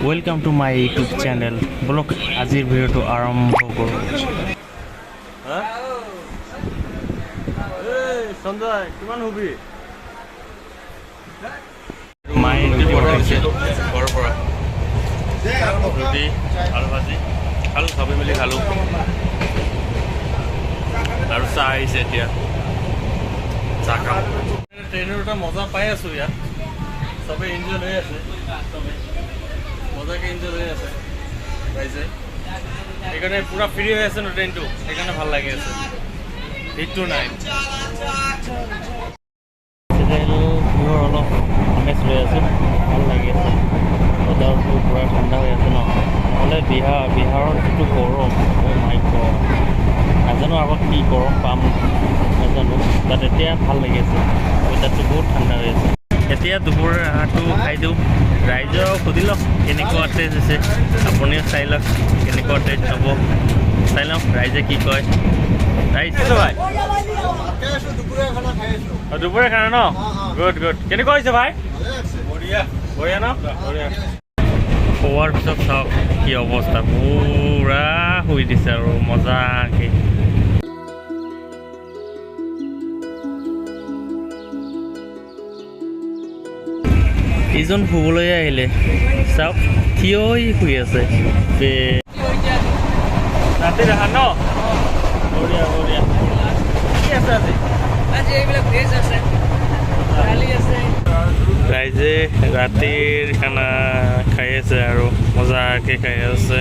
Welcome to my YouTube channel. ব'লক, আজিৰ ভিডিঅ'টো আৰম্ভ কৰোঁ। সঞ্জয়, কিমান শুবি? মায়ে ৰুটি পঠাইছে ঘৰৰ পৰা। ৰুটি, আলু ভাজি খালোঁ, চবে মিলি খালোঁ আৰু চাহ আহিছে। এতিয়া চাহ খাম। ট্ৰেইনৰ এটা মজা পাই আছো ইয়াত। চবে এনজয় লৈ আছে, চবে মজাকে এনজয় লৈ আছে ৰাইজে। সেইকাৰণে পুৰা ফ্ৰী হৈ আছে ন ট্ৰেইনটো, সেইকাৰণে ভাল লাগি আছে, ভিৰটো নাই। ৰেল ভিউৰ অলপ আমেজ লৈ আছোঁ, ভাল লাগি আছে। ৱেডাৰটো পূৰা ঠাণ্ডা হৈ আছে ন। নহ'লে বিহাৰত যিটো গৰম, অ' মাই গড! নাজানো আগত কি গৰম পাম, নাজানো। বাট এতিয়া ভাল লাগি আছে, ৱেডাৰটো বহুত ঠাণ্ডা হৈ আছে। এতিয়া দুপৰীয়াৰ আহাৰটো খাই দিওঁ। ৰাইজক সুধি লওক কেনেকুৱা টেষ্ট হৈছে। আপুনিও চাই লওক কেনেকুৱা টেষ্ট হ'ব। চাই লওক ৰাইজে কি কয়। ৰাইজ ভাই, দুপৰীয়া খানা ন? Good good. কেনেকুৱা হৈছে ভাই? বঢ়িয়া, বঢ়িয়া ন? বঢ়িয়া। খোৱাৰ পিছত চাওক কি অৱস্থা, পূৰা শুই দিছে আৰু মজাকে। ইজন শুবলৈ আহিলে, চাওক, থিয় হৈ শুই আছে ৰাতি দেখা ন? বঢ়িয়া বঢ়িয়া। কি আছে আজি? আজি এইবিলাক ভেজ আছে, দালি আছে। ৰাইজে ৰাতিৰ খানা খাই আছে আৰু মজাকে খাই আছে।